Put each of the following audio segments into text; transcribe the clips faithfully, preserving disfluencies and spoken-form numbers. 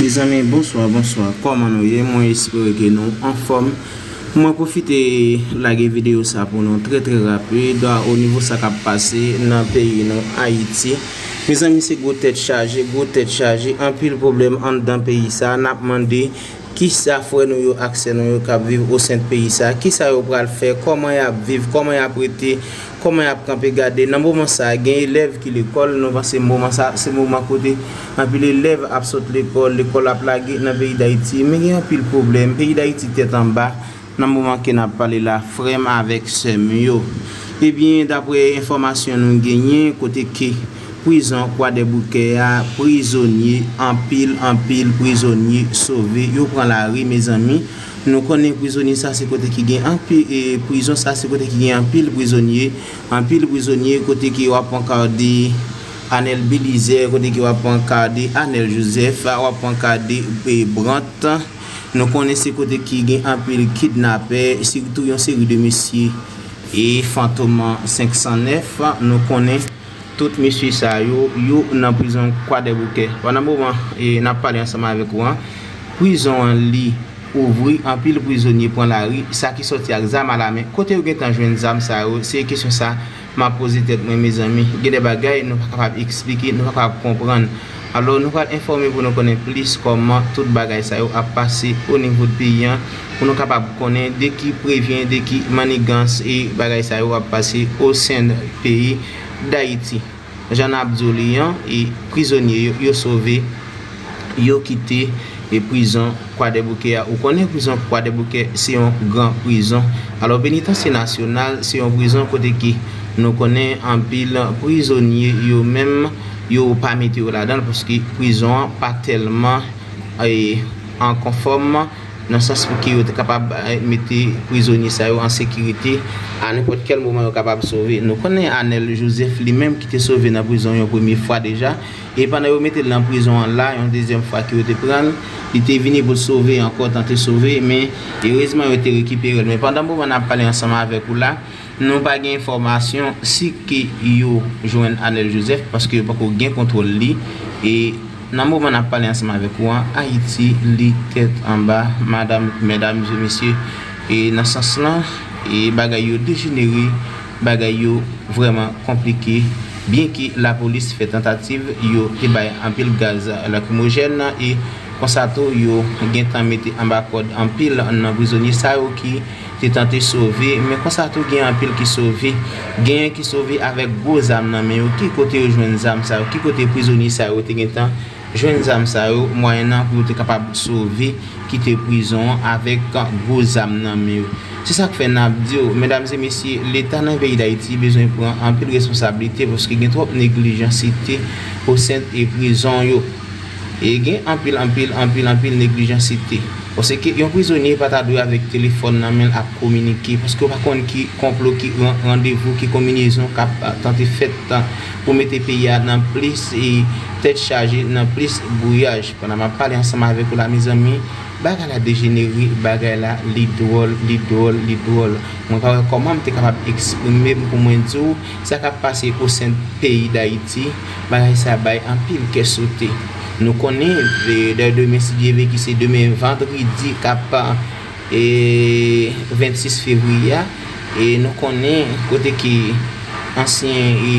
Mezanmi, bonswa, bonswa. Kòman nou ye? Mwen espere ke nou anfòm. Mwen pwofite lage videyo sa pou nou trè, trè rapid, o nivo sa k ap pase nan peyi nou, Ayiti. Mezanmi, se gwo tèt chaje, gwo tèt chaje, anpil pwoblèm anndan peyi sa. N ap mande kisa frè nou yo ak sè nou yo k ap viv o sen peyi sa, kisa yo pral fè, kòman y ap viv, kòman y ap rete, kòman y ap kanpe gade. Nan moman sa, gen elèv ki lekòl, nou panse moman sa, se moman kote anpil elèv ap sot lekòl, lekòl ap lage nan peyi Dayiti. Men gen anpil pwoblèm, peyi Dayiti tèt anba, nan moman ke n ap pale la, frè m avèk sè m yo. Ebyen, daprè enfòmasyon nou genyen, kote ke prizon Kwadèboukè a, prizonye, anpil, anpil prizonye sove, yo pran lari, mezanmi. Nou konnen prizonye sa se kote ki gen anpil, e, prizon sa se kote ki gen anpil prizonye, anpil prizonye, kote ke w ap pran ka de Anèl Belizè, kote ke w ap pran ka de Anèl Jozèf, w ap pran ka de, e, Brant. Nou konnen se kote ki gen anpil kidnapè, sitou yon seri de mesye, e, Fantom senk san nèf, nou konnen tout mesye sa yo, yo nan prizon Kwadèboukè. Pandan moman, e, n ap pale ansanm avèk ou an, prizon an li ouvri, anpil prizonye pran lari, sa ki sòti ak zam alamen. Kote yo gentan jwenn zam sa yo? Se kesyon sa m ap poze tèt mwen, mezanmi. Gen de bagay nou pa kapab eksplike, nou pa kapab konprann. Alò, nou pral enfòme pou nou konnen plis kòman tout bagay sa yo ap pase o nivo de peyi an, pou nou kapab konnen de ki prevyen, de ki mannigans e bagay sa yo ap pase o sen peyi Dayiti. Jan n ap di w li an, e prizonye yo, yo sove, yo kite, e prizon Kwadèboukè a. Ou konnen prizon Kwadèboukè se yon gran prizon. Alò, Penitansye Nasyonal se yon prizon kote ke nou konnen anpil prizonye yo menm, yo pa mete yo ladan l paske prizon an pa tèlman, e, an konfòm nan sans pou ke yo te kapab, e, mete prizonye sa yo an sekirite, a nenpòt kèl moman yo kapab sove. Nou konnen Anèl Jozèf li menm ki te sove nan prizon yon premye fwa deja, e pandan yo mete l nan prizon an la, yon dezyèm fwa ke yo te pran l, li te vini pou l sove ankò, tante sove, men erezman yo te rekipere l. Men pandan moman n ap pale ansanm avèk ou la, nou pa gen enfòmasyon si ke yo jwenn Anèl Jozèf, paske yo poko gen kontwòl li, e nan moman n ap pale ansanm avèk ou an, Ayiti, li tèt anba, madanm, medam e mesye, e nan sans lan, e bagay yo dejenere, bagay yo vrèman konplike, byenke lapolis fè tantativ, yo te bay anpil gaz lakrimojèn, e konsa tou, yo gentan mete anba kòd anpil nan prizonye sa yo ki te tante sove, men konsa tou gen anpil ki sove. Genyen ki sove avèk gwo zam nan men yo. Ki kote yo jwenn zam sa yo? Ki kote prizonye sa yo te gentan jwenn zam sa yo, mwayennan pou yo te kapab sove, kite prizon an avèk gwo zam nan men yo? Se sa k fè n ap di w, medam e mesye, Leta nan peyi Dayiti bezwen pran anpil responsablite, paske gen twòp neglijansite o sen e prizon yo. E gen anpil, anpil, anpil, anpil neglijansite. Paske yon prizonye pa ta dwe avèk telefòn nan men l ap kominike, paske w pa konn ki konplo, ki ran-, randevou, ki konbinezon k ap, a, tante fèt, a, pou mete peyi a nan plis, e, tèt chaje, nan plis bouyaj. Pandan m ap pale ansanm avèk ou la, mezanmi, bagay la dejenere, bagay la, li dwòl, li dwòl, li dwòl. Mwen pa wè kòman m te kapab eksprime m pou mwen di w sa k ap pase o sen peyi Dayiti, bagay sa bay anpil kè sote. Nou konnen, e, dè demen, si Dye vle, ki se demen vandredi k ap, e, vennsis fevriye a, e nou konnen kote ke ansyen, e,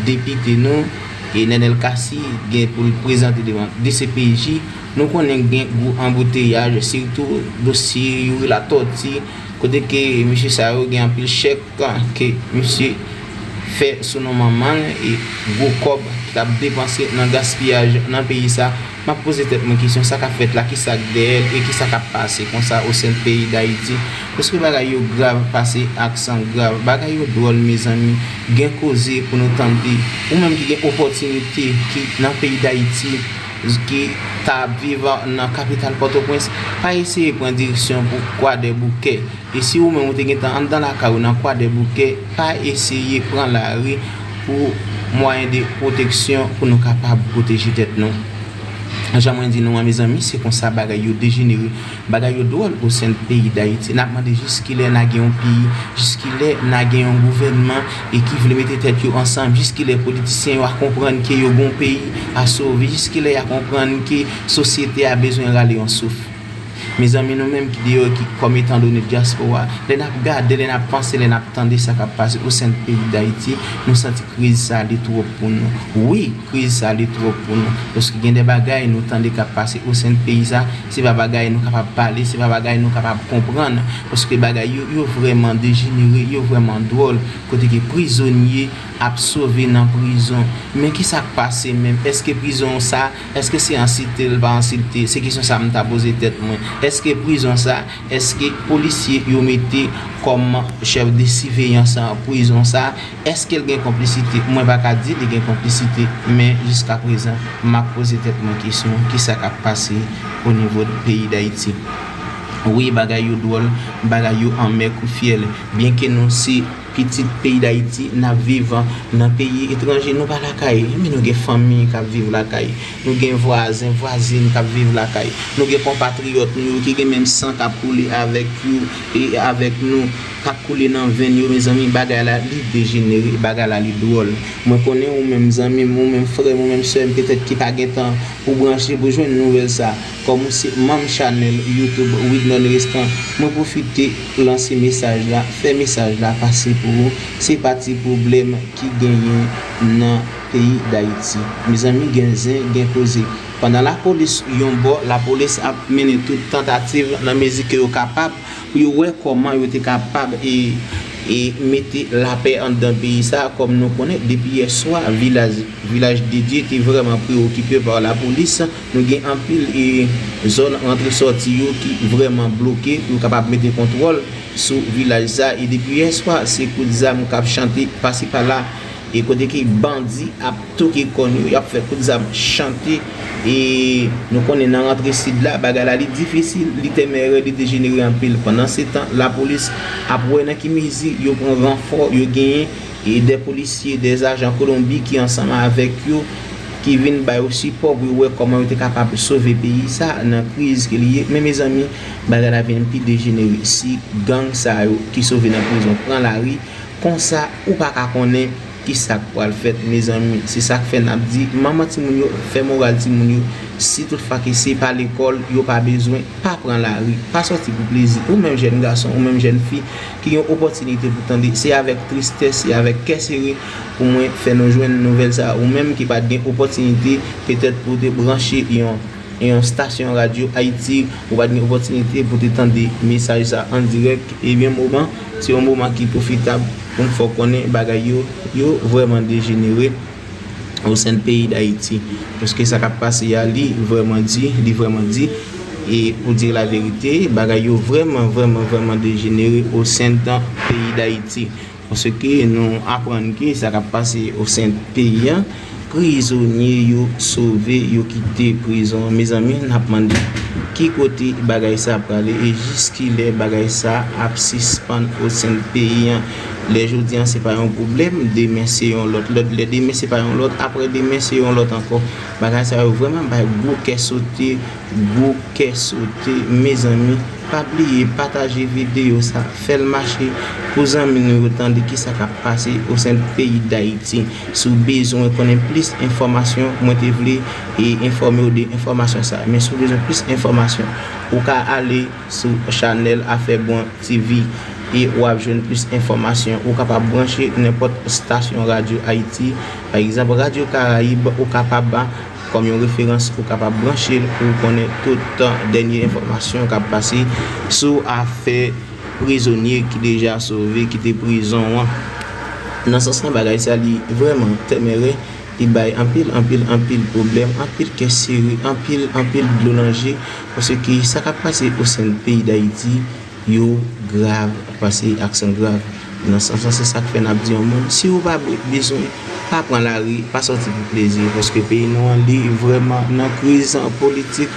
depite nou, e, Nenel Cassy gen pou l prezante devan D C P J. Nou konnen gen gwo anbouteyaj, sitou dosye Youri Latortue, kote ke mesye sa yo gen anpil chèk ke misye fè sou non manman l, e gwo kòb ki t ap depanse nan gaspiyaj nan peyi sa. M ap poze tèt mwen kesyon, sa k ap fèt la, ki sa k dèyè l e ki sa k ap pase konsa o sen peyi Dayiti? Paske bagay yo grav pase aksan grav. Bagay yo dwòl, mezanmi. Gen koze pou nou tande. Ou menm ki gen opòtinite ki nan peyi Dayiti, ki ta ap viv nan kapital Pòtoprens, pa eseye pran direksyon pou Kwadèboukè. E si ou menm ou te gentan anndan lakay ou nan Kwadèboukè, pa eseye pran lari pou mwayen de pwoteksyon pou nou kapab pwoteje tèt nou. Jan mwen di nou an, mezanmi, se konsa bagay yo dejenere. Bagay yo dwòl o sen peyi Dayiti. N ap mande jiskilè n a gen yon peyi, jiskilè n a gen yon gouvènman e ki vle mete tèt yo ansanm, jiskilè politisyen yo a konprann ke yo gen yon peyi a sove, jiskilè y a konprann ke sosyete a bezwen rale yon souf. Mezanmi, nou menm ki deyò, ki kòm etandone dyaspora, lè n ap gade, lè n ap panse, lè n ap tande sa k ap pase o sen peyi Dayiti, nou santi kriz sa li twòp pou nou. Wi, kriz sa li twòp pou nou. Paske gen de bagay nou tande k ap pase o sen peyi sa, se pa bagay nou kapab pale, se pa bagay nou kapab konprann. Paske bagay yo, yo vrèman dejenere, yo vrèman dwòl. Kote ke prizonye ap sove nan prizon. Men ki sa k pase menm? Èske prizon sa, èske se an site l pa an site? Se kesyon sa m ta poze tèt mwen. Èske prizon sa, èske polisye yo mete kòm chèf de siveyans prizon sa, èske l gen konplisite? Mwen pa ka di li gen konplisite, men jiskaprezan, m ap poze tèt mwen kesyon, ki sa k ap pase o nivo peyi Dayiti? Wi, bagay yo dwòl, bagay yo anmè kou fyèl. Byenke nou se pitit peyi Dayiti, n ap viv nan peyi etranje, nou pa lakay, men nou gen fanmi k ap viv lakay, nou gen vwazen, vwazin k ap viv lakay, nou gen konpatriyòt nou yo ki gen menm san k ap koule avèk yo e avèk nou, k ap koule nan venn yo, mezanmi, bagay la, li dejenere, bagay la, li dwòl. Mwen konnen ou menm zanmi m, ou menm frè m, ou menm sè m, petèt ki pa gen tan pou branche, pou jwenn nouvèl sa. Kòm ou se manm chanèl YouTube Widnon Restan, mwen pwofite lanse mesaj la, fè mesaj la pase pou ou. Se pa ti pwoblèm ki genyen nan peyi Dayiti. Mezanmi, gen zen, gen koze. Pandan lapolis yon bò, lapolis ap mennen tout tantativ nan mezi ke yo kapab pou yo wè kòman yo te kapab e, e mete lapè anndan peyi sa. Kòm nou konnen, depi yè swa, vilaj, Vilaj de Dye te vrèman preokipe pa lapolis. Nou gen anpil e zòn rantre sòti yo ki vrèman bloke pou yo kapab mete kontwòl sou vilaj sa. E depi yè swa, se kout zam k ap chante pase pala. E kote ke bandi ap toke kòn yo, y ap fè kout zam chante. E nou konnen nan rantre sid la, bagay la li difisil, li temere, li dejenere anpil. Pandan se tan, lapolis ap wè nan ki mezi yo pran ranfò yo genyen, e de polisye, de ajan Kolonbi ki ansanm avèk yo, ki vin ba yo sipò pou yo wè kòman yo te kapab sove peyi sa nan kriz ke li ye. Men mezanmi, bagay la vin pi dejenere. Si gang sa yo ki sove nan prizon pran lari, konsa ou pa ka konnen ki sa k pral fèt, mezanmi. Se sa k fè n ap di, manman timoun yo, fè moral timoun yo. Si toutfwa ke se pa lekòl, yo pa bezwen, pa pran lari, pa sòti pou plezi. Ou menm jèn gason, ou menm jèn fi ki gen opòtinite pou tande, se avèk tristès, se avèk kè sere pou mwen fè nou jwenn nouvèl sa. Ou menm ki pa t gen opòtinite, petèt pou te branche yon, yon stasyon radyo Ayiti, ou pa t gen opòtinite pou te tande mesaj sa an dirèk, ebyen, moman, se yon moman ki pwofitab pou m fè w konnen bagay yo, yo vrèman dejenere o sen peyi Dayiti. Paske sa k ap pase a, li vrèman di, li vrèman di. E pou di la verite, bagay yo vrèman, vrèman, vrèman dejenere o sen peyi Dayiti. Paske nou aprann ke sa k ap pase o sen peyi a, prizonye yo sove, yo kite prizon. Mezanmi, n ap mande ki kote bagay sa prale e jiskilè bagay sa ap sispann o sen peyi a. Lè jodi a se pa yon pwoblèm, demen se yon lòt, lòt, lè demen se pa yon lòt, aprè demen se yon lòt ankò. Bagay sa yo vrèman bay gwo kè sote, gwo kè sote. Mezanmi, pa bliye pataje videyo sa, fè l mache pou zanmi nou yo tande ki sa k ap pase o sen peyi Dayiti. Si w bezwen konnen plis enfòmasyon, mwen te vle e enfòme w de enfòmasyon sa. Men si w bezwen plis enfòmasyon, ou ka ale sou chanèl Afè Bon T V e w ap jwenn plis enfòmasyon. Ou kapab branche nenpòt stasyon radyo Ayiti, pa egzanp, Radyo Karayib, ou kapab, kòm yon referans, ou kapab branche l pou w konnen tout dènye enfòmasyon k ap pase sou afè prizonye ki deja sove, kite prizon an. Nan sans lan, bagay sa, li vrèman temere, li bay anpil, anpil, anpil pwoblèm, anpil kè sere, anpil, anpil dlo nan je, paske sa k ap pase o sen peyi Dayiti, yo grav, pase ak san grav. Nan sans lan, se sa k fè n ap di yon moun, si ou pa be-, bezwen, pa pran lari, pa sòti pou plezi, paske peyi nou an, li vrèman nan kriz politik.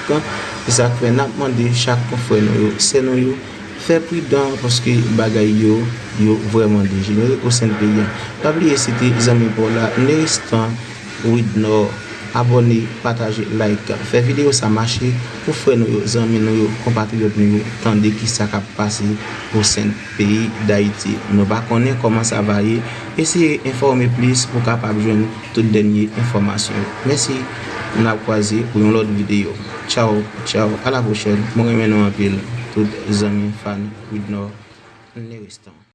Se sa k fè n ap mande chak frè nou yo, sè nou yo, fè pridan, paske bagay yo, yo vrèman dejenere o sen peyi a. Pa bliye, se te zanmi pa w la, Neristan Widnor Abòne, pataje, like. Fè videyo sa mache pou frè nou yo, zanmi nou yo, konpatriyòt nou yo tande kisa k ap pase o sen peyi Dayiti. Nou pa konnen kòman sa va ye. Eseye enfòme plis pou w kapab jwenn tout dènye enfòmasyon yo. Mèsi, n ap kwaze pou yon lòt videyo. Tchaw, tchaw, a la pwochèn. Mwen renmen nou anpil, tout zanmi fan Widnor Nerestan.